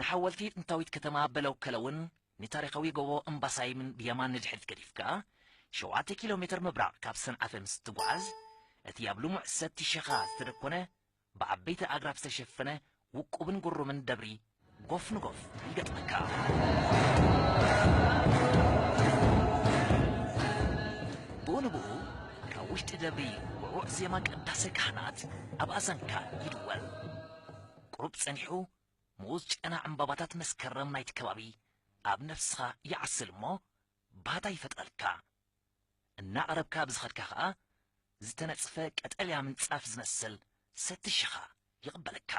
ሓወልቲ ጥንታዊት ከተማ በለውከለ እውን ንታሪኻዊ ጎቦ እምባ ሳይምን ብየማን ንድሕሪት ገዲፍካ፣ ሸውዓተ ኪሎ ሜትር ምብራቕ ካብ ሰንዓፈ ምስ ትጓዓዝ፣ እቲ ኣብ ልሙዕ ሰቲ ሸኻ ዝተደኮነ፣ ብዓበይቲ ኣግራብ ዝተሸፈነ ውቁብን ግሩምን ደብሪ ጎፍ ንጎፍ ይገጥመካ። ብኡ ንብኡ ካብ ውሽጢ ደብሪ ውዕዉዕ ዜማ ቅዳሴ ካህናት ኣብ ኣዛንካ ይድወል። ቁሩብ ጸኒሑ ምኡዝ ጨና ዕምባባታት መስከረም ናይቲ ከባቢ ኣብ ነፍስኻ ይዓስል እሞ ባህታ ይፈጥረልካ። እናቐረብካ ብዝኸድካ ኸኣ ዝተነጽፈ ቀጠልያ ምንጻፍ ዝመስል ሰቲ ሽኻ ይቕበለካ።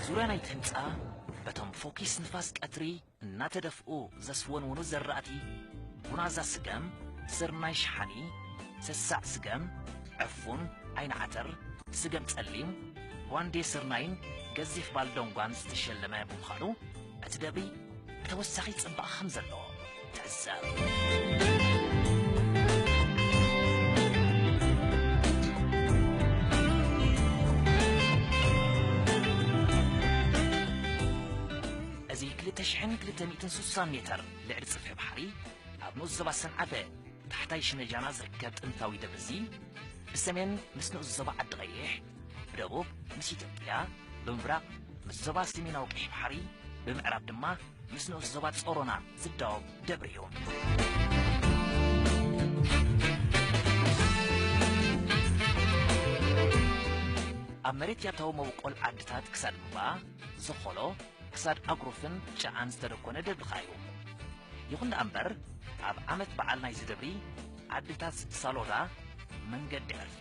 ዙርያ ናይቲ ህንጻ በቶም ፎኪስ ንፋስ ቀትሪ እናተደፍኡ ዘስወንውኑ ዘራእቲ፣ ጉናዛ ስገም፣ ስርናይ ሸሓኒ፣ ሰሳዕ ስገም፣ ዕፉን፣ ዓይኒ ዓተር፣ ስገም ጸሊም፣ ጓንዴ ስርናይን ገዚፍ ባልዶንጓን ዝተሸለመ ብምዃኑ፣ እቲ ደብሪ ተወሳኺ ጽባቐ ከም ዘለዎ ትዕዘብ። እዚ ክልተ ሽሕን ክልተ ሚእትን ስሳን ሜተር ልዕሊ ጽፍሒ ባሕሪ ኣብ ንኡስ ዞባ ሰንዓፈ ታሕታይ ሽነጃና ዝርከብ ጥንታዊ ደብሪ እዚ፣ ብሰሜን ምስ ንኡስ ዞባ ዓዲ ቀይሕ፣ ብደቡብ ምስ ኢትዮጵያ፣ ብምብራቕ ምስ ዞባ ሰሜናዊ ቀይሕ ባሕሪ፣ ብምዕራብ ድማ ምስ ንኡስ ዞባ ጾሮና ዝዳወብ ደብሪ እዩ። ኣብ መሬት ያታዊ መበቆል ዓድታት ክሳድ እምባ፣ ዘኾሎ፣ ክሳድ ኣጉሩፍን ጨዓን ዝተደኮነ ደብሪ ከኣ እዩ። ይኹን ደኣ እምበር፣ ኣብ ዓመት በዓል ናይዚ ደብሪ፣ ዓድታት ሳሎዳ፣ መንገዲ ዕርፊ፣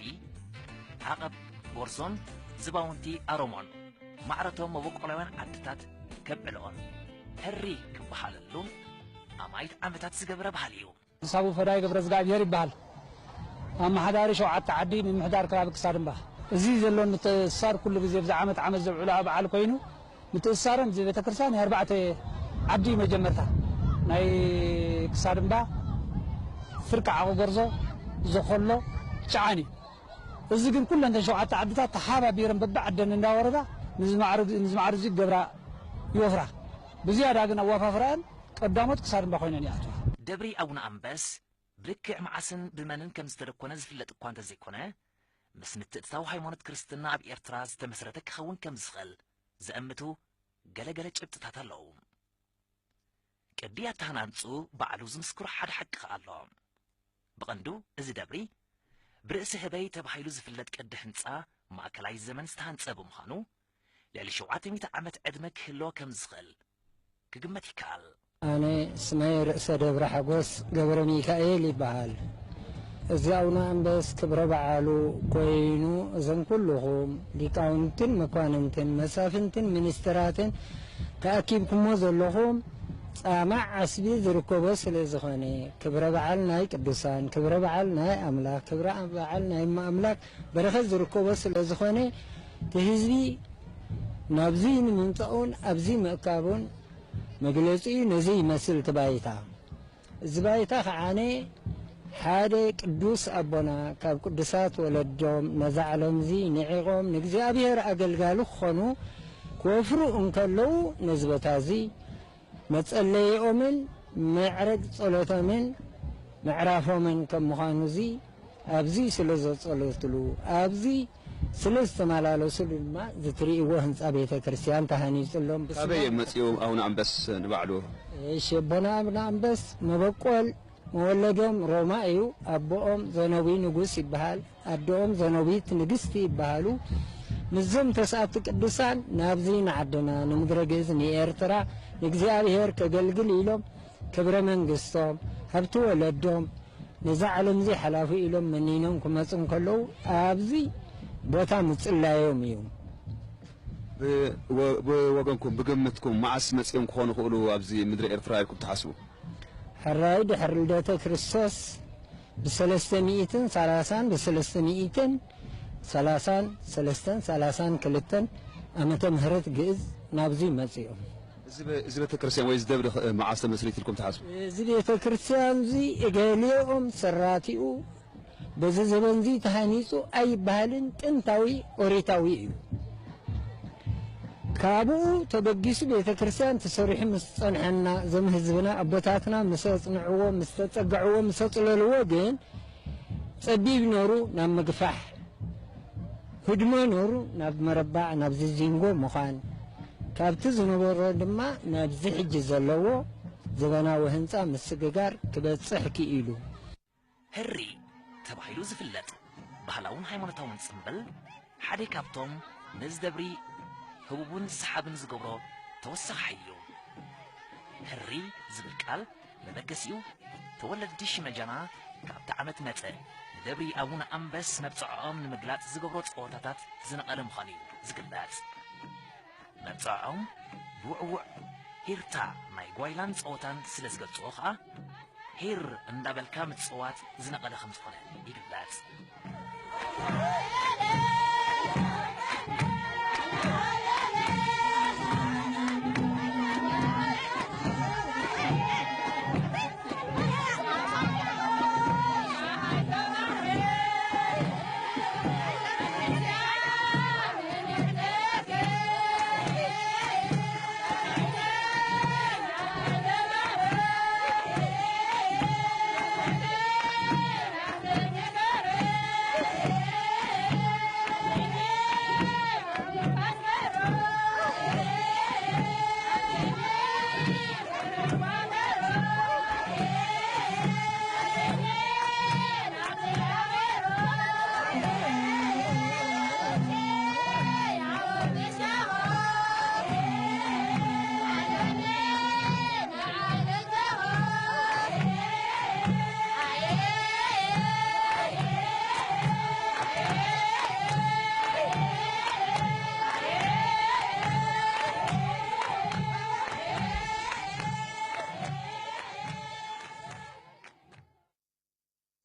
ዓቐብ ጎርዞን ዝባውንቲ ኣሮሞን፣ ማዕረቶም መበቆላውያን ዓድታት ከብዕልኦን፣ ሕሪ ክበሃለሉን ኣማኢት ዓመታት ዝገበረ ባህሊ እዩ። ሳቡ ፈዳይ ገብረ እግዚኣብሔር ይበሃል። ኣመሓዳሪ ሸውዓተ ዓዲ ምምሕዳር ከባቢ ክሳድምባ። እዚ ዘሎ ምትእስሳር ኩሉ ግዜ ብዚ ዓመት ዓመት ዘብዕሎ በዓል ኮይኑ፣ ምትእስሳረን እዚ ቤተክርስትያን ናይ ኣርባዕተ ዓዲ እዩ። መጀመርታ ናይ ክሳድምባ፣ ፍርቂ ዓቂ ጎርዞ፣ ዘኾሎ፣ ጨዓን እዩ። እዚ ግን ኩለን እተን ሸውዓተ ዓድታት ተሓባቢረን በብዓደን እንዳወረዳ ንዚ ማዕረ፣ ንዚ ማዕረ እዚ ክገብራ ይወፍራ። ብዝያዳ ግን ኣዋፋፍራኣን ቀዳሞት ክሳድምባ ኮይነን ይኣትዋ። ደብሪ ኣቡነ ኣንበስ ብልክዕ መዓስን ብመንን ከም ዝተደኮነ ዝፍለጥ እኳ እንተዘይኮነ፣ ምስ ምትእትታው ሃይማኖት ክርስትና ኣብ ኤርትራ ዝተመስረተ ክኸውን ከም ዝኽእል ዘእምቱ ገለ ገለ ጭብጥታት ኣለዉ። ቅዲ ኣተሃናንጽኡ ባዕሉ ዝምስክሮ ሓደ ሓቂ ከኣ ኣሎ። ብቐንዱ እዚ ደብሪ ብርእሲ ህበይ ተባሂሉ ዝፍለጥ ቅዲ ህንጻ ማእከላይ ዘመን ዝተሃንጸ ብምዃኑ፣ ልዕሊ ሸውዓተ ሚእቲ ዓመት ዕድመ ክህልዎ ከም ዝኽእል ክግመት ይከኣል። ኣነ ስመይ ርእሰ ደብረ ሓጎስ ገብረ ሚካኤል ይበሃል። እዚ ኣቡነ ኣንበስ ክብረ በዓሉ ኮይኑ፣ እዞም ኩልኹም ሊቃውንትን መኳንንትን መሳፍንትን ሚኒስትራትን ተኣኪብኩሞ ዘለኹም፣ ጻማዕ ዓስቢ ዝርከቦ ስለ ዝኾነ፣ ክብረ በዓል ናይ ቅዱሳን፣ ክብረ በዓል ናይ ኣምላኽ፣ ክብረ በዓል ናይ እመ ኣምላኽ በረኸት ዝርከቦ ስለ ዝኾነ፣ እቲ ህዝቢ ናብዚ ንምምጻኡን ኣብዚ ምእካቡን መግለጺኡ ነዚ ይመስል እቲ ባይታ። እዚ ባይታ ከዓነ ሓደ ቅዱስ ኣቦና ካብ ቅዱሳት ወለዶም ነዛ ዓለምዚ ንዒቖም ንእግዚኣብሔር ኣገልጋሊ ክኾኑ ክወፍሩ እንከለዉ ነዚ ቦታ እዚ መጸለይኦምን መዕረግ ጸሎቶምን ምዕራፎምን ከም ምዃኑ እዚ ኣብዚ ስለ ዘጸለትሉ ኣብዚ ስለ ዝተመላለስሉ ድማ እዚ ትርእይዎ ህንጻ ቤተ ክርስቲያን ተሃኒጹሎም። ካበይ እዮም መጺኦም ኣቡነ ኣንበስ ንባዕሉ? እሺ፣ ኣቦና ኣቡነ ኣንበስ መበቆል መወለዶም ሮማ እዩ። ኣቦኦም ዘነዊ ንጉስ ይበሃል፣ ኣደኦም ዘነዊት ንግስቲ ይበሃሉ። ምስዞም ተስኣቲ ቅዱሳን ናብዚ ንዓድና ንምድረ ግእዝ ንኤርትራ ንእግዚኣብሔር ከገልግል ኢሎም ክብረ መንግስቶም ሃብቲ ወለዶም ነዛ ዓለምዚ ሓላፊ ኢሎም መኒኖም ክመጹ እንከለዉ ኣብዚ ቦታ ምጽላዮም እዩ። ብወ-፣ ብወገንኩም ብግምትኩም መዓስ መጺኦም ክኾኑ ይኽእሉ ኣብዚ ምድሪ ኤርትራ ኢልኩም ትሓስቡ? ሕራይ ድሕሪ ልደተ ክርስቶስ ብሰለስተ ሚእትን ሰላሳን ብሰለስተ ሚእትን ሰላሳን ሰለስተን ሰላሳን ክልተን ዓመተ ምህረት ግእዝ ናብዚ መጺኦም። እዚ በ-፣ እዚ ቤተክርስትያን ወይ እዚ ደብሪ ኸ መዓስ ተመስሪቱ ኢልኩም ትሓስቡ? እዚ ቤተክርስትያን እዚ እገሊኦም ሰራቲኡ በዚ ዘበንዚ ተሃኒጹ ኣይበሃልን፣ ጥንታዊ ኦሪታዊ እዩ። ካብኡ ተበጊሱ ቤተክርስትያን ተሰሪሑ ምስ ጸንሐና፣ እዞም ህዝብና ኣቦታትና ምስ ኣጽንዕዎ፣ ምስ ተጸግዕዎ፣ ምስ ኣጽለልዎ ግን ጸቢብ ነሩ ናብ ምግፋሕ፣ ህድሞ ነሩ ናብ መረባዕ፣ ናብ ዝዚንጎ ምዃን፣ ካብቲ ዝነበሮ ድማ ናብዚ ሕጂ ዘለዎ ዘበናዊ ህንጻ ምስግጋር ክበጽሕ ክኢሉ። ህሪ ተባሂሉ ዝፍለጥ ባህላውን ሃይማኖታውን ጽምብል ሓደ ካብቶም ነዚ ደብሪ ህቡብን ሰሓብን ዝገብሮ ተወሳኺ ሓይሊ እዩ። ህሪ ዝብል ቃል መበገሲኡ ተወለድቲ ሽመጃና ካብቲ ዓመት መጸ ንደብሪ ኣቡነ ኣንበስ መብጽዖኦም ንምግላጽ ዝገብሮ ጸወታታት ዝነቐለ ምዃኑ እዩ ዝግለጽ። መብጽዖም ብውዕዉዕ ሂርታ ናይ ጓይላን ጸወታን ስለ ዝገልጽዎ ኸኣ፣ ሂር እንዳበልካ ምጽዋት ዝነቐለ ከም ዝኾነ ይግለጽ።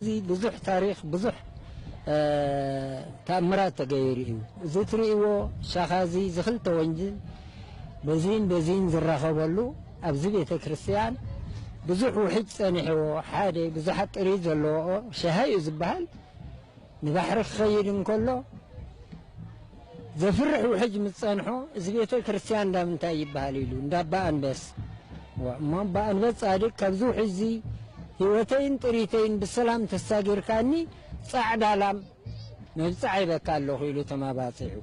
እዚ ብዙሕ ታሪኽ፣ ብዙሕ፣ እ፣ ተኣምራት ተገይሩ እዩ። እዚ ትርእይዎ ሻኻ እዚ፣ እዚ ክልተ ወንጅል በዚህን በዚህን ዝራኸበሉ፣ ኣብዚ ቤተ ክርስቲያን ብዙሕ ውሕጅ ጸኒሕዎ፣ ሓደ ብዙሓት ጥሪት ዘለዎ ሸሃ እዩ ዝበሃል፣ ንባሕሪ ክኸይድ እንከሎ፣ ዘፍርሕ ውሕጅ ምስ ጸንሖ፣ "እዚ ቤተ ክርስቲያን እንዳ ምንታይ ይበሃል?" ኢሉ፣ "እንዳ ኣባ ኣንበስ።" "ዋ፣ እሞ ኣባ ኣንበስ ጻድቅ፣ ካብዚ ውሕጅዚ ህይወተይን ጥሪተይን ብሰላም ተሳጊርካኒ፣ ጻዕዳ ላም መብጽዓ ይበካ ኣለኹ" ኢሉ ተማባጺዑ።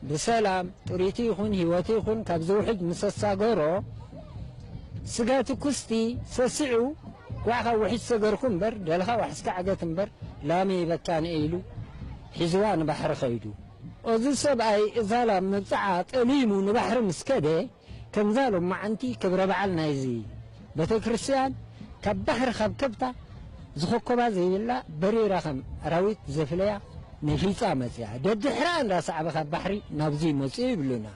ብሰላም ጥሪቱ ይኹን ህይወቱ ይኹን ካብዚ ውሕጅ ምስ ኣሳገሮ፣ ስጋ ትኩስቲ ሰሲዑ፣ "ጓዕ ካብ ውሕጅ ሰገርኩ እምበር፣ ደልኻ ዋሕስካ ዓገት እምበር፣ ላመይ ይበካኒ" ኢሉ ሒዝዋ ንባሕሪ ኸይዱ። እዚ ሰብኣይ እዛ ላም መብጽዓ ጠሊሙ ንባሕሪ ምስ ከደ፣ ከምዛ ሎማዓንቲ ክብረ በዓል ናይዚ ቤተ ክርስቲያን ካብ ባሕሪ ካብ ከብታ ዝኸኮባ ዘይብላ በሪራ ከም ኣራዊት ዘፍለያ ነፊጻ መጽያ። ደድሕራ እንዳሰዓበ ካብ ባሕሪ ናብዚ መጽኡ ይብሉና።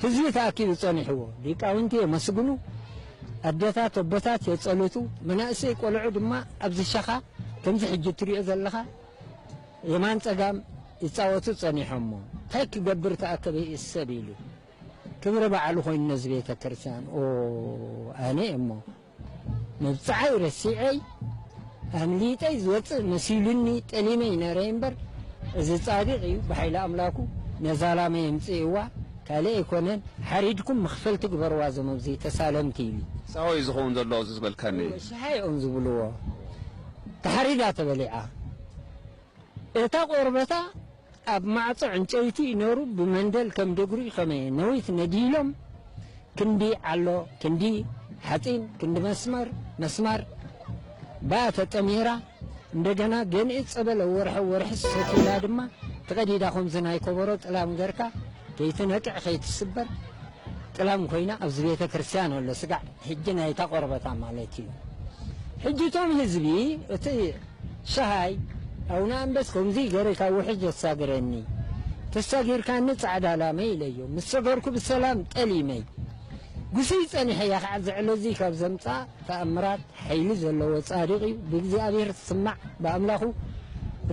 ህዝቢ ተኣኪቡ ጸኒሕዎ። ሊቃውንቲ የመስግኑ። ኣደታት ኣቦታት የጸልቱ፣ መናእሰይ ቆልዑ ድማ ኣብዚ ሸኻ ከምዚ ሕጂ እትሪኦ ዘለኻ የማን ጸጋም ይጻወቱ ጸኒሖሞ። እንታይ ክገብር ተኣከበ ይእሰብ ኢሉ። ክብረ በዓሉ ኮይኑ ነዚ ቤተ ክርስቲያን። ኦ፣ ኣነ እሞ መብጽዓይ ረሲዐይ ኣምሊጠይ ዝወጽእ መሲሉኒ ጠሊመይ ነረ እምበር፣ እዚ ጻድቕ እዩ፣ ብሓይሊ ኣምላኩ ነዛ ላመ የምጽእዋ፣ ካልእ ኣይኮነን። ሓሪድኩም መኽፈልቲ ግበርዋ፣ እዞም ኣብዚ ተሳለምቲ ኢሉ። ጻወይ ዝኸውን ዘሎ እዚ ዝበልካኒ። ሽሃይ እዮም ዝብልዎ። ተሓሪዳ ተበሊዓ። እታ ቆርበታ ኣብ ማዕጾ ዕንጨይቲ ነሩ ብመንደል ከም ደግሪ ከመየ ነዊት ነዲሎም ክንዲ ዓሎ፣ ክንዲ ሓጺን፣ ክንዲ መስመር፣ መስማር ብኣ ተጠሚራ፣ እንደገና ገንኢ ጸበል ወርሒ ወርሒ ሰቲላ ድማ ተቐዲዳ፣ ከምዚ ናይ ከበሮ ጥላም ገርካ ከይትነቅዕ ከይትስበር ጥላም ኮይና ኣብዚ ቤተ ክርስቲያን ኣሎ። ስጋዕ ሕጂ ናይታ ቆርበታ ማለት እዩ። ሕጂ እቶም ህዝቢ እቲ ሸሃይ ኣቡነ ኣንበስ ከምዚ ገረ ካብ ውሕጅ ዘሳግረኒ፣ ተሳጊርካኒ ጻዕዳ ላመይ ኢለዮ። ምስ ሰገርኩ ብሰላም ጠሊመይ። ጉስይ ጸኒሐያ ከዓ ዘዕለዚ ካብ ዘምጻ ተኣምራት ሓይሊ ዘለዎ ጻድቕ እዩ። ብእግዚኣብሔር ትስማዕ፣ ብኣምላኹ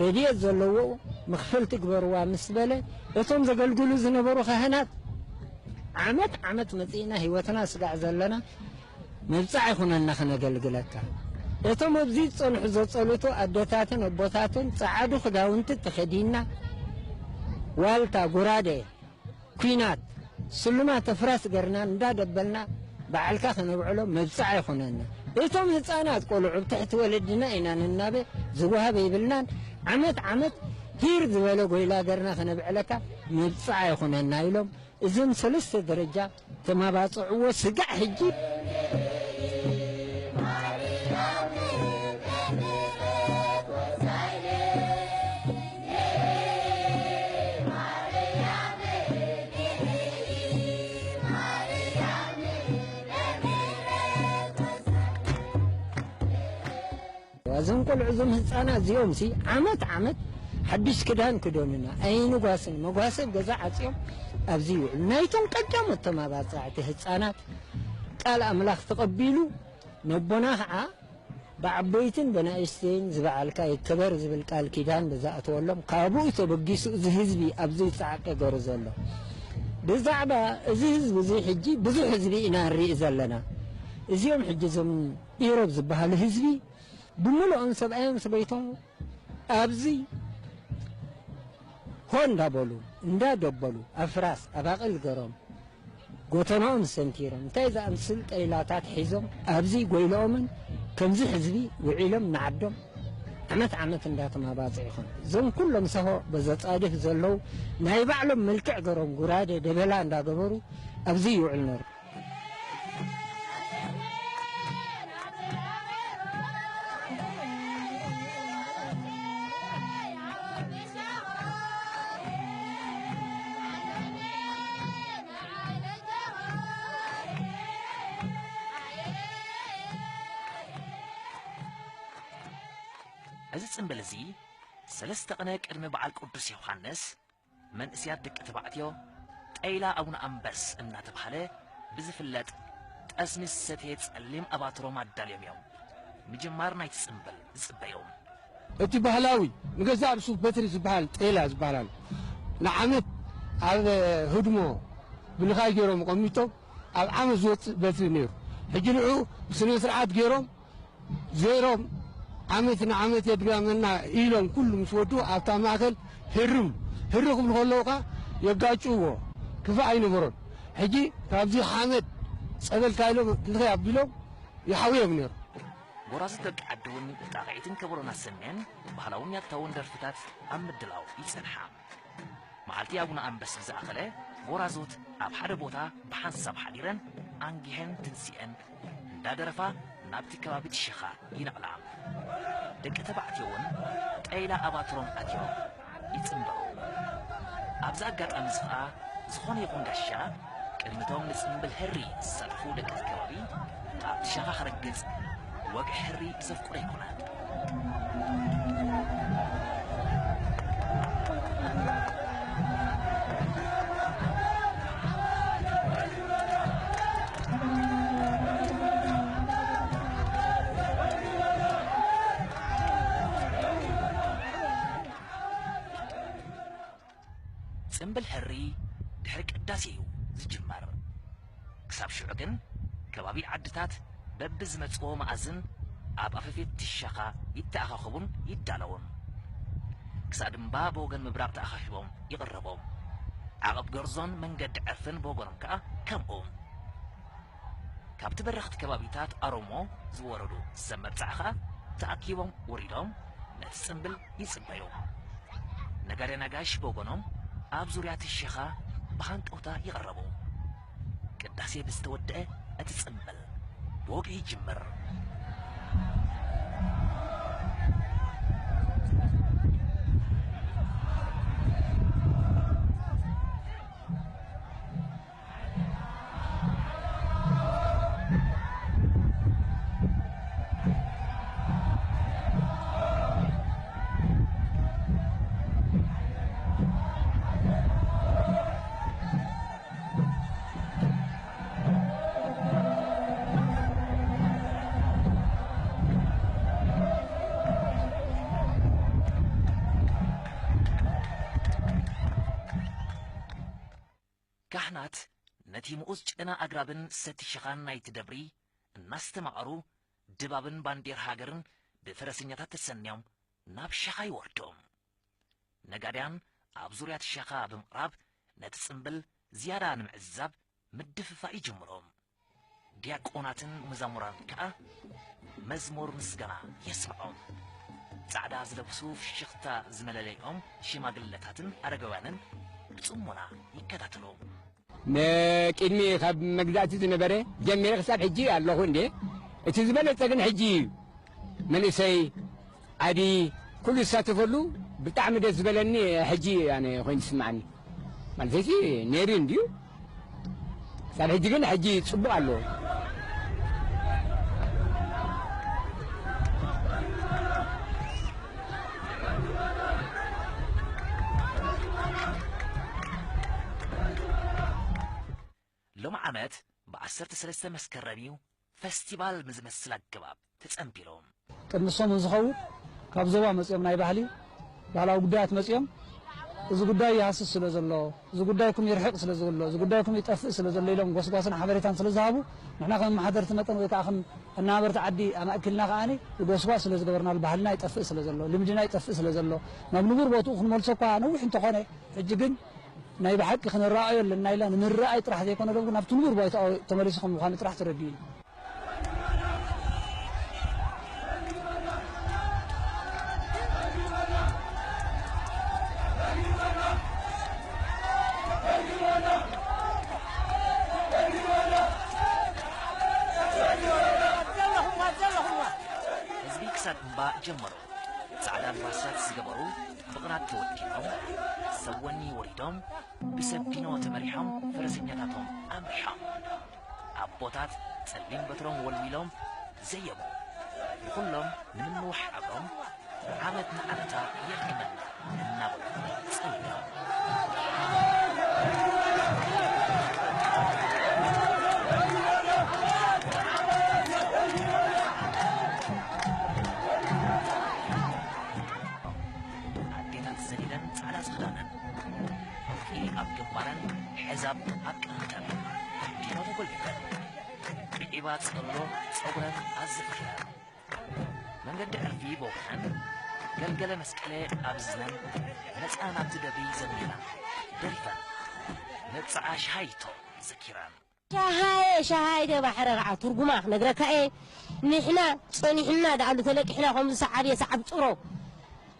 ረድኤት ዘለዎ መኽፈልቲ ግበርዋ ምስ በለ፣ እቶም ዘገልግሉ ዝነበሩ ካህናት ዓመት ዓመት መጺእና ህይወትና ስጋዕ ዘለና መብጽዓ ይኹነና ክነገልግለካ። እቶም ኣብዚ ዝጸንሑ ዘጸልቱ ኣደታትን ኣቦታትን ጸዓዱ ክዳውንቲ ተኸዲንና ዋልታ፣ ጉራደ፣ ኲናት፣ ስልማት ኣፍራስ ገርና እንዳደበልና በዓልካ ከነብዕሎ መብጽዓ ይኹነና። እቶም ህጻናት ቆልዑ ኣብ ትሕቲ ወለድና ኢና ንናበ፣ ዝወሃብ የብልናን። ዓመት ዓመት ሂር ዝበለ ጎይላ ገርና ከነብዕለካ መብጽዓ ይኹነና ኢሎም እዞም ሰለስተ ደረጃ ተማባጽዕዎ ስጋዕ ሕጂ። እዞም ቆልዑ፣ እዞም ህጻናት እዚኦም ሲ ዓመት ዓመት ሓድሽ ክዳን ክደኑና ኣይንጓስን፣ መጓሰብ ገዛ ዓጽዮም ኣብዚ ይውዕሉ። ናይቶም ቀዳሞት ተማባጻዕቲ ህጻናት ቃል ኣምላኽ ተቐቢሉ፣ ነቦና ኸዓ ብዓበይትን ብናእሽተይን ዝበዓልካ ይከበር ዝብል ቃል ኪዳን ብዝኣተወሎም፣ ካብኡ ተበጊሱ እዚ ህዝቢ ኣብዚ ጻዕቂ ገሩ ዘሎ። ብዛዕባ እዚ ህዝቢ እዚ ሕጂ ብዙሕ ህዝቢ ኢና ንርኢ ዘለና። እዚኦም ሕጂ እዞም ኢሮብ ዝበሃሉ ህዝቢ ብምልኦም ሰብኣዮም ሰበይቶም ኣብዚ ሆ እንዳበሉ እንዳደበሉ ኣፍራስ ኣባቕል ገሮም ጎተናኦም ሰንቲሮም እንታይ ዝኣምስል ጠይላታት ሒዞም ኣብዚ ጎይለኦምን ከምዚ ህዝቢ ውዒሎም ንዓዶም ዓመት ዓመት እንዳተማባጽዑ ይኾኑ። እዞም ኩሎም ሰሆ በዘጻድፍ ዘለዉ ናይ ባዕሎም መልክዕ ገሮም ጉራደ ደበላ እንዳገበሩ ኣብዚ ይውዕል ነሩ። እዚ ጽምብል እዚ ሰለስተ ቅነ ቅድሚ በዓል ቅዱስ ዮሃንስ መንእስያት ደቂ ተባዕትዮ ጠይላ ኣቡነ ኣንበስ እናተባህለ ብዝፍለጥ ጠስሚ ዝሰትየ ጸሊም ኣባትሮም ኣዳልዮም እዮም ምጅማር ናይቲ ጽምብል ዝጽበዩ። እቲ ባህላዊ ንገዛእ ርእሱ በትሪ ዝበሃል ጠይላ ዝበሃል ኣሎ። ንዓመት ኣብ ህድሞ ብልኻይ ገይሮም ቀሚጦም ኣብ ዓመት ዝወፅእ በትሪ ነይሩ። ሕጂ ንዑ ብስነ ስርዓት ገይሮም ዜሮም ዓመት ንዓመት የድጋመና ኢሎም ኩሉ ምስ ወዱ ኣብታ ማእከል ህርም ህሪ ክብሉ ከለዉ ኸዓ የጋጭውዎ ክፋእ ኣይነበሮን። ሕጂ ካብዚ ሓመድ ጸበልካ ኢሎም ክልኸ ኣቢሎም ይሓውዮም ነይሩ። ጎራዙት ደቂ ዓዲ እውን ብጣቕዒትን ከበሮን ኣሰንየን ባህላውን ያታውን ደርፍታት ኣብ ምድላው ይጸንሓ። መዓልቲ ኣቡነ ኣንበስ ብዝኣኸለ፣ ጎራዙት ኣብ ሓደ ቦታ ብሓንሳብ ሓዲረን ኣንጊሀን ትንሲአን እንዳደረፋ ናብቲ ከባቢ ትሸኻ ይነቕላ። ደቂ ተባዕትዮ እውን ጠይላ ኣባትሮም ኣትዮም ይጽንበሩ። ኣብዚ ኣጋጣሚ እዚ ኸኣ ዝኾነ ይኹን ጋሻ ቅድሚቶም ንጽምብል ህሪ ዝሳተፉ ደቂ እቲ ከባቢ ኣብቲ ሸኻ ክረግጽ ወግዒ ህሪ ዘፍቅዶ ኣይኮነን። ጽምብል ሕሪ ድሕሪ ቅዳሴ እዩ ዝጅመር። ክሳብ ሽዑ ግን ከባቢ ዓድታት በብዝመጽዎ መኣዝን ኣብ ኣፈፌት ትሸኻ ይተኣኻኸቡን ይዳለዉን። ክሳድ እምባ ብወገን ምብራቕ ተኣኻኺቦም ይቕረቦም። ዓቐብ ገርዞን መንገዲ ዕርፍን ብወገኖም ከኣ ከምኡ። ካብቲ በረኽቲ ከባቢታት ኣሮሞ ዝወረዱ ሰብ መብጽዓ ኸኣ ተኣኪቦም ውሪዶም ነቲ ጽምብል ይጽበዩ። ነጋድያን ኣጋይሽ ብወገኖም ኣብ ዙርያ እቲ ሸኻ ብሃንቀውታ ይቕረቡ። ቅዳሴ ብዝተወደአ እቲ ጽምብል ብወግዒ ይጅምር። ካህናት ነቲ ምኡዝ ጨና ኣግራብን ሰቲ ሸኻን ናይቲ ደብሪ እናስተማቐሩ፣ ድባብን ባንዴር ሃገርን ብፈረሰኛታት ተሰንዮም ናብ ሸኻ ይወርዱ። ነጋድያን ኣብ ዙርያ እቲ ሸኻ ብምቕራብ ነቲ ጽምብል ዝያዳ ንምዕዛብ ምድፍፋእ ይጅምሩ። ዲያቆናትን መዛሙራን ከኣ መዝሙር ምስጋና የስምዖም። ጻዕዳ ዝለብሱ ፍሽኽታ ዝመለለይኦም ሽማግለታትን ኣረጋውያንን ብጽሞና ይከታተሉ። ንቅድሚ ካብ መግዛእቲ ዝነበረ ጀሚረ ክሳብ ሕጂ ኣለኹ እንዴ። እቲ ዝበለጸ ግን ሕጂ እዩ። መንእሰይ ዓቢ ኩሉ ዝሳተፈሉ ብጣዕሚ ደስ ዝበለኒ ሕጂ ኣነ ኮይኑ ዝስምዓኒ። ማለት እዚ ነይሩ እንድዩ። ክሳብ ሕጂ ግን ሕጂ ጽቡቕ ኣሎ። ሎሚ ዓመት ብዓሰርተ ሰለስተ መስከረም እዩ ፈስቲቫል ብዝመስል ኣገባብ ተጸንቢሩ። ቅድሚ ሰሙን ዝኸውን ካብ ዞባ መጺኦም ናይ ባህሊ፣ ባህላዊ ጉዳያት መጺኦም፣ እዚ ጉዳይ ይሃስስ ስለ ዘሎ፣ እዚ ጉዳይኩም ይርሕቕ ስለ ዘሎ፣ እዚ ጉዳይኩም ይጠፍእ ስለ ዘሎ ኢሎም ጎስጓስን ሓበሬታን ስለ ዝሃቡ፣ ንሕና ከም ኣመሓደርቲ መጠን ወይ ከኣ ከም ኣነባበርቲ ዓዲ ኣማእኪልና ከኣ ጎስጓስ ስለ ዝገበርናሉ ባህልና ይጠፍእ ስለ ዘሎ፣ ልምድና ይጠፍእ ስለ ዘሎ፣ ናብ ንቡር ቦትኡ ክንመልሶ እኳ ነዊሕ እንተኾነ፣ ሕጂ ግን ናይ ብሓቂ ክንረኣዮ ኣለና ኢልና ንምርኣይ ጥራሕ ዘይኮነ፣ ሎም ናብቲ ንቡር ባይታ ተመሊሱ ከም ምዃኑ ጥራሕ ተረዲኡ እዩ። ህዝቢ ክሳድ እምባ ጀመሩ። ጻዕዳ ኣልባሳት ዝገበሩ ብቕናት ተወዲቦም፣ ሰብ ወኒ ወሪዶም፣ ብሰብ ዲኖ ተመሪሖም ፈረሰኛታቶም ኣምሪሖም። ኣቦታት ጸሊም በትሮም ወልዊሎም ዘየሙ። ንኹሎም ንምንዋሕ ዓብሮም ዓመት ንዓመታ የርክመና እናበሉ ጸውዮም። ኣዴታት ዘሊለን ጻዕዳ ዝኽዳነን፣ ወርቂ ኣብ ግንባረን፣ ሕዛብ ኣብ ቅንተን፣ ዲኖ ተጎልቢበን፣ ብዒባ ጸሎ ጸጉረን ኣዘፍኪረን፣ መንገዲ ዕርፊ ቦኽረን፣ ገልገለ መስቀለ ኣብ እዝነን፣ መጻ ናብቲ ደብሪ ዘሚራ ደሪፈን፣ መብጽዓ ሸሃይቶ ዘኪረን። ሸሃየ፣ ሸሃየ ባሕረ ከዓ ትርጉማ ክነግረካ እየ። ንሕና ጸኒሕና ደኣሉ ተለቂሕና ከምዚ ሰዓብ እየ፣ ሰዓብ ጽሮ።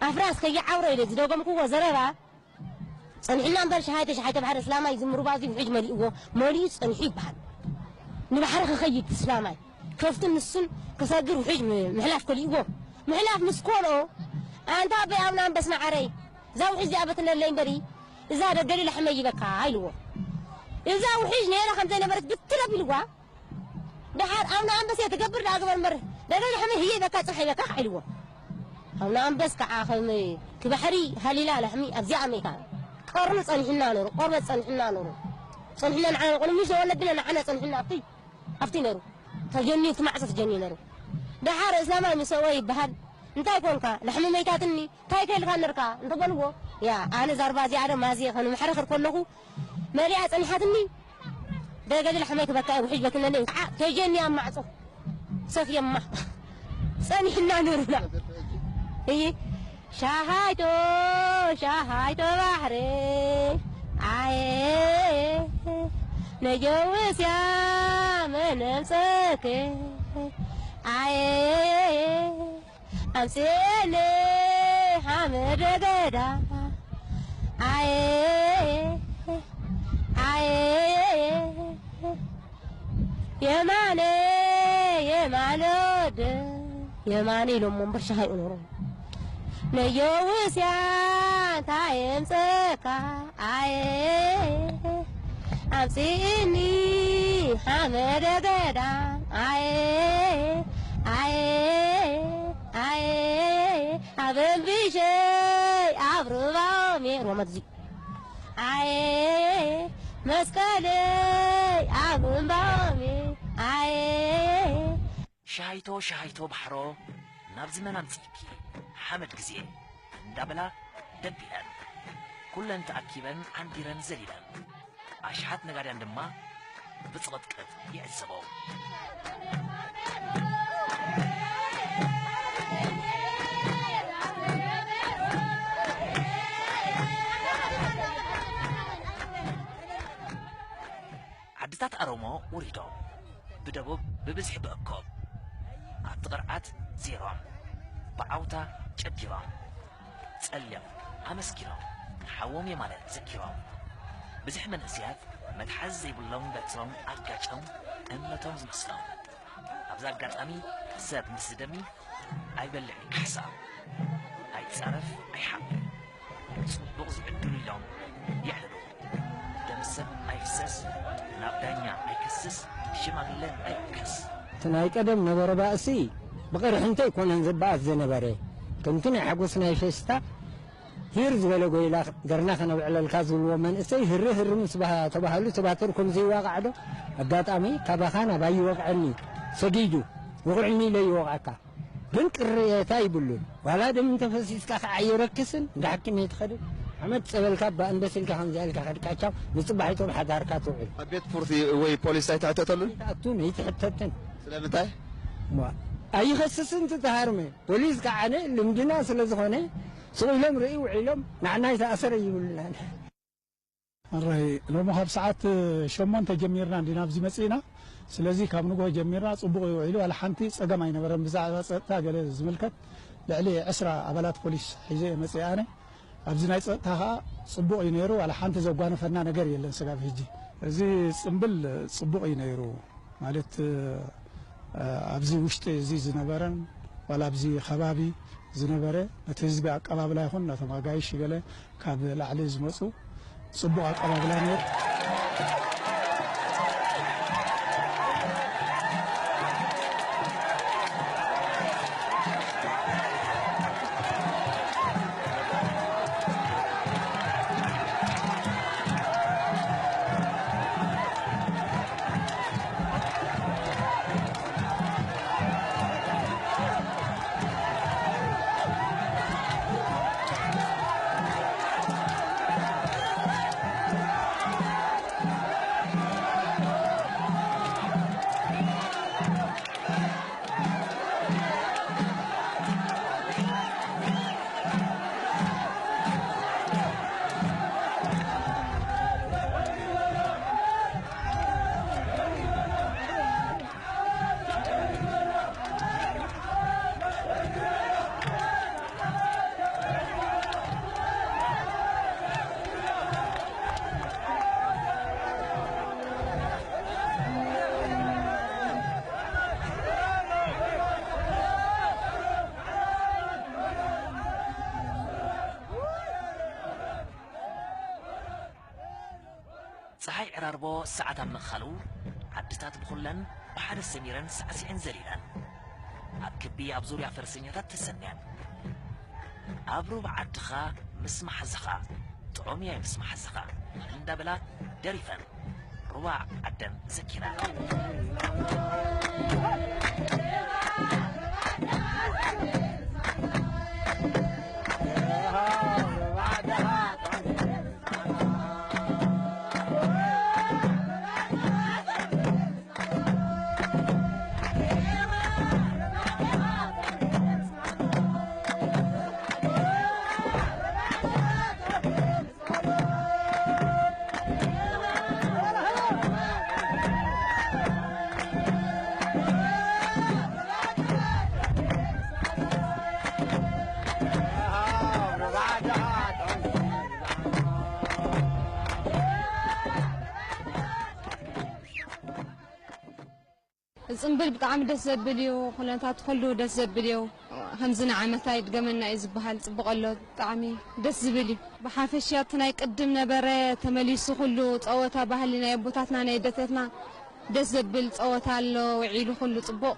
ኣፍራስ ከይዓብሮ ኢለ ዝደገምክዎ ዘረባ ጸኒሕና እምበር ሸሃይተ፣ ሸሃይተ ባሕረ እስላማይ ዝምርባ እዚ ውሕጅ መሊእዎ፣ መሊኡ ጸኒሑ ይበሃል። ንባሕሪ ክኸይድ እስላማይ ከፍትን ንሱን ክሰግር ውሕጅ ም-፣ ምሕላፍ ከሊእዎ። ምሕላፍ ምስ ኮልኦ፣ ኣንታ ኣቦይ ኣቡነ ኣንበስ መዓረይ፣ እዛ ውሕጅ እዚኣ በትነለይ እምበሪ፣ እዛ ደገሊ ላሕመይ ይበካ ኢልዎ። እዛ ውሕጅ ነይራ ከም ዘይነበረት ብትር ኣቢልዋ። ደሓር ኣቡነ ኣንበሴ ትገብር ደኣ ግበር እምበር፣ ደገሊ ላሕመይ ህየ ይበካ፣ ጽብሒ ይበካ ኢልዎ። ኣቡነ ኣንበስ ከዓ ከም እቲ ባሕሪ ሃሊላ ላሕሚ ኣብዚኣ መይታ። ቀርኑ ጸኒሕና ነሩ፣ ቆርበት ጸኒሕና ነሩ። ጸኒሕና ንዓና፣ ቆልሚሽ ወለድና ንዓና ጸኒሕና ኣብቲ፣ ኣብቲ ነሩ። ተጀኒዩ፣ እቲ ማዕጾ ተጀኒዩ ነሩ። ደሓር እስላማይ ምስ ሰብኦ ይበሃል፣ እንታይ ኮንካ? ላሕሚ መይታትኒ፣ እንታይ ከልካ ነርካ? እንተበልዎ፣ ያ ኣነ ዛርባ እዚኣ ዶ ማዝየ ከነ መሕረኽር ከለኹ መሊኣ ጸኒሓትኒ። ደገሊ ላሕመይ ክበካ ውሕጅ በክነለይ ከዓ ተጀኒ ኣብ ማዕጾ ሰፍየማ ጸኒሕና ነርና። እይ ሻሃይቶ ሻሃይቶ ባሕሪ ኣየ ነጀውስያ መነምጸክ ኣየ ኣምጽእኒ ሓመደ ገዳም ኣየ ኣየ የማነ የማነ ወደ የማነ ኢሎሞ እምበር ሻሂ ይቕንሩ ነየውስያ እንታይ የምጸካ ኣየ ኣምጽእኒ ሓመደ ገዳም ኣየ ኣየ ኣየ ኣብ እምብሸይ ኣብ ሩባኦም እየ ሮመት እዚ ኣየ መስቀለይ ኣብ እምባኦም እየ ኣየ ሻሃይቶ ሻሃይቶ ባሕሮ ናብዚ መን ኣምጺእኪ ሓመድ ግዜ እንዳበላ ደቢለን ኩለን ተኣኪበን ዓንዲረን ዘሊለን ኣሽሓት ነጋድያን ድማ ብጽቕጥቅጥ ይዕዘቦም። ዓድታት ኣሮሞ ወሪዶም ብደቡብ ብብዝሒ ብእኮብ ኣብቲ ቅርዓት ዜሮም ብዓውታ ጨዲሮም ጸልዮም ኣመስጊኖም ንሓዎም የማነ ዘኪሮም። ብዙሕ መንእሰያት መትሓዚ ዘይብሎም በትሮም ኣጋጭዮም እምነቶም ዝመስሎም። ኣብዚ ኣጋጣሚ ሰብ ምስ ዝደሚ ኣይበልዕ ካሕሳ ኣይጻረፍ ኣይሓብር ጽቡቕ ዝዕድሉ ኢሎም የዕልሉ። ደም ሰብ ኣይፍሰስ ናብ ዳኛ ኣይከስስ ሽማግለ ኣይውከስ። እቲ ናይ ቀደም ነበረ ባእሲ ብቕርሕንቲ ኣይኮነን ዝበኣስ ዝነበረ። ከምቲ ናይ ሓጎስ ናይ ፌስታ ሂር ዝበለ ጎይላ ገርና ከነብዕለልካ ዝብልዎ መንእሰይ ህሪ ህሪ ምስ ተባህሉ ትባተር ከምዘይዋቃዕ ዶ ኣጋጣሚ ካባኻ ናባይ ይወቕዐኒ ሰጊዱ ይቑዕኒ ኢለ ይወቕዐካ። ግን ቅሬታ ይብሉን ዋላ ደም እንተፈሲስካ ከዓ የረክስን እንዳ ሓኪም እየ ትኸድን ሓመድ ፀበልካ እባ እንበስ ኢልካ ከምዚኣ ኢልካ ከድካቻው ንፅባሒቶም ሓዳርካ ትውዕል ኣብ ቤት ፍርዲ ወይ ፖሊስ ኣይትሕተተሉን? ኣይትኣቱን ኣይትሕተትን ስለምንታይ? እሞ ኣይኸስስን ትተሃርመ ፖሊስ ከዓ ኣነ ልምድና ስለዝኾነ ስቕ ኢሎም ርኢ ውዒሎም ንዓና ይተኣሰረ ይብሉናን ሕራይ ሎሚ ካብ ሰዓት ሸሞንተ ጀሚርና እንዲና ኣብዚ መጺእና። ስለዚ ካብ ንግሆ ጀሚርና ጽቡቕ እዩ ውዒሉ፣ ዋላ ሓንቲ ጸገም ኣይነበረን። ብዛዕባ ጸጥታ ገለ ዝምልከት ልዕሊ ዕስራ ኣባላት ፖሊስ ሒዘ እየ መጺአ ኣነ። ኣብዚ ናይ ጸጥታ ከኣ ጽቡቕ እዩ ነይሩ፣ ዋላ ሓንቲ ዘጓነፈና ነገር የለን ስጋብ ሕጂ። እዚ ጽምብል ጽቡቕ እዩ ነይሩ። ማለት ኣብዚ ውሽጢ እዚ ዝነበረን ዋላ ኣብዚ ከባቢ ዝነበረ ነቲ ህዝቢ ኣቀባብላ ይኹን ነቶም ኣጋይሽ ገለ ካብ ላዕሊ ዝመፁ ፅቡቕ ኣቀባብላ ነይሩ። ጸሓይ ዕራርቦ ሰዓት ኣብ ምእኻሉ ዓድታት ብኹለን ብሓደ ሰሚረን ሳዕሲዐን ዘሊለን ኣብ ክቢ ኣብ ዙርያ ፈረሰኛታት ተሰንየን ኣብ ሩባ ዓድኻ ምስ መሓዛኻ ጥዑም እያ ምስ መሓዛኻ እንዳበላ ደሪፈን ሩባ ዓደን ዘኪረን። ጽምብል ብጣዕሚ ደስ ዘብል እዩ። ኩነታት ኩሉ ደስ ዘብል እዩ። ከምዚ ንዓመታ ይድገመና እዩ ዝበሃል። ጽቡቕ ኣሎ። ብጣዕሚ ደስ ዝብል እዩ። ብሓፈሻ እቲ ናይ ቅድም ነበረ ተመሊሱ፣ ኩሉ ጸወታ ባህሊ ናይ ኣቦታትና ናይ ኣዴታትና ደስ ዘብል ጸወታ ኣሎ። ውዒሉ ኩሉ ጽቡቕ።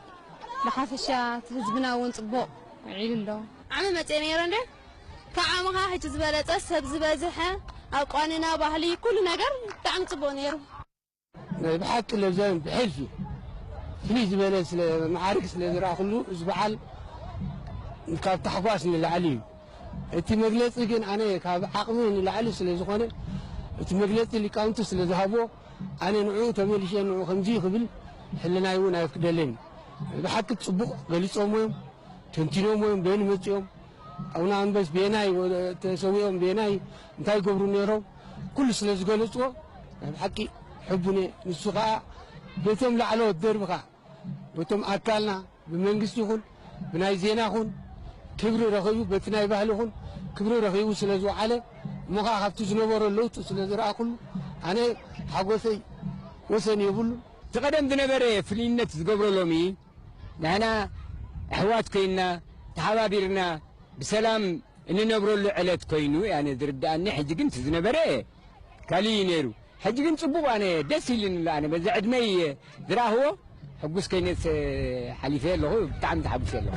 ብሓፈሻ እቲ ህዝብና እውን ጽቡቕ ውዒሉ ኣሎ። ዓመ መጽየ ነይረ እንደ ካብ ዓመኻ ሕጂ ዝበለጸ ሰብ ዝበዝሐ ኣቋንና ባህሊ ኩሉ ነገር ብጣዕሚ ጽቡቕ ነይሩ። ናይ ብሓቂ ለብዛን ብሕልፊ ፍልይ ዝበለ ስለ መዓርግ ስለ ዝረኣኹሉ እዚ በዓል ካብ ታሕጓስ ንላዕሊ እዩ። እቲ መግለጺ ግን ኣነ ካብ ዓቕሚ ንላዕሊ ስለ ዝኾነ እቲ መግለጺ ሊቃውንቲ ስለ ዝሃብዎ ኣነ ንዕኡ ተመሊሸ ንዕኡ ከምዚ ክብል ሕልናይ እውን ኣይፍቅደለይን። ብሓቂ ጽቡቕ ገሊጾም እዮም። ተንቲኖም እዮም በየን መጺኦም ኣቡነ ኣንበስ በየናይ ወ- ተሰዊኦም በየናይ እንታይ ይገብሩ ነይሮም ኩሉ ስለ ዝገለጽዎ ናይ ብሓቂ ሕቡን እየ። ንሱ ከዓ በቶም ላዕለዎት ደርብኻ በቶም ኣካልና ብመንግስቲ ይኹን ብናይ ዜና ይኹን ክብሪ ረኺቡ በቲ ናይ ባህሊ ይኹን ክብሪ ረኺቡ ስለ ዝወዓለ እሞ ከዓ ካብቲ ዝነበሮ ለውጢ ስለ ዝረኣኹሉ ኣነ ሓጎሰይ ወሰን የብሉ። እቲ ቀደም ዝነበረ ፍልይነት ዝገብሮ ሎሚ ንሕና ኣሕዋት ኮይንና ተሓባቢርና ብሰላም እንነብረሉ ዕለት ኮይኑ ኣነ ዝርድኣኒ። ሕጂ ግን እቲ ዝነበረ ካልእ እዩ ነይሩ። ሕጂ ግን ጽቡቕ ኣነ ደስ ኢሉኒ ኣሎ። ኣነ በዚ ዕድመይ ዝረኣኽዎ ሕጉስ ኮይነ ሓሊፈ ኣለኹ። ብጣዕሚ ተሓጒሰ ኣለኹ።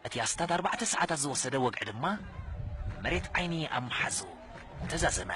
እቲ ኣስታት ኣርባዕተ ሰዓታት ዝወሰደ ወግዒ ድማ መሬት ዓይኒ ኣብ መሓዙ ተዛዘመ።